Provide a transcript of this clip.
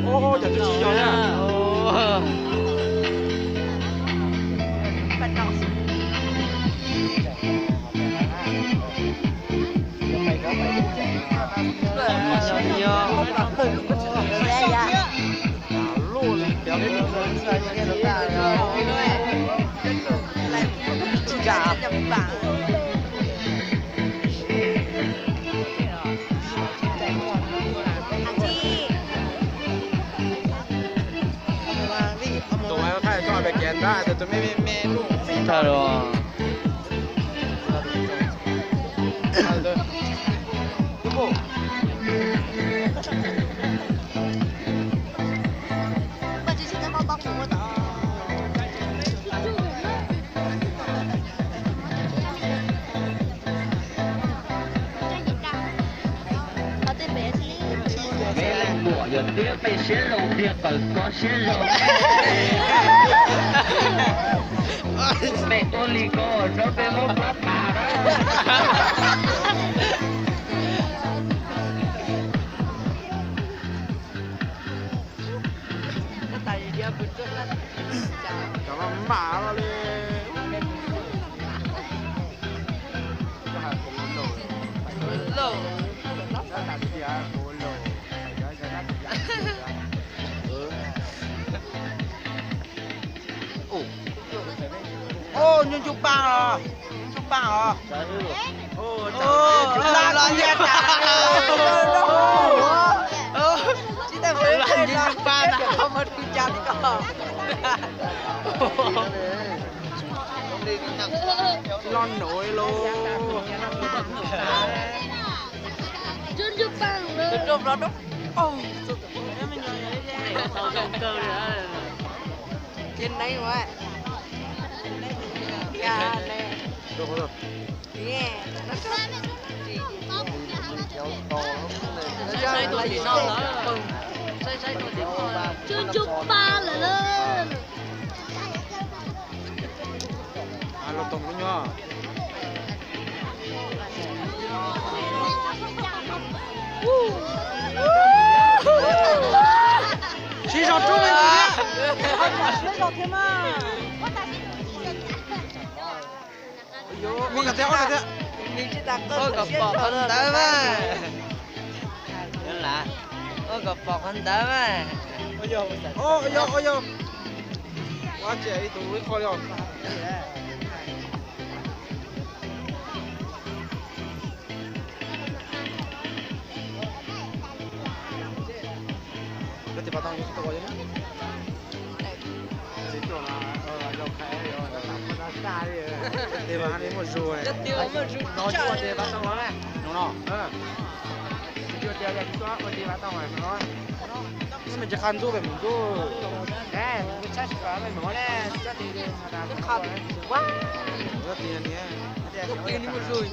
Ua, cov tub tsis yog na. Tus thaij los. Peb leej muam yog tiab peb siab zoo tiag, qawm koj siab zoo. Peb ua li ko tso peb muab pab tas na. Cov no mam no li. Ub, ncu ncu paaj os, ncu ncu paaj os. Los nyiaj tas. Tsis tas ncu ncu paaj na, qhov muag tsis cas li ko. Los nub los. Ces neeg ua, saib saib tus tim no lawm, saib saib tus tim no lawm. Cua ncu pa lawm. Los toom lub nyuag. Sib zog rub me ntsis thiab, ho tsam sib zog thiab mas. Ua kom tiag, ua kom tiag. Ua kom pom qhov ntawd mas. Ua kom pom qhov ntawd mas. Ua yog, ua yog. Ua tsis ib tug ib qho li os. Cov tis pas tau yus tsis tau ua li na. Tis mas li muaj zug. No ua tis pas tau no. Tis pas tau no. Me ntsis qha ntxub pem ntxub. Li muaj zug.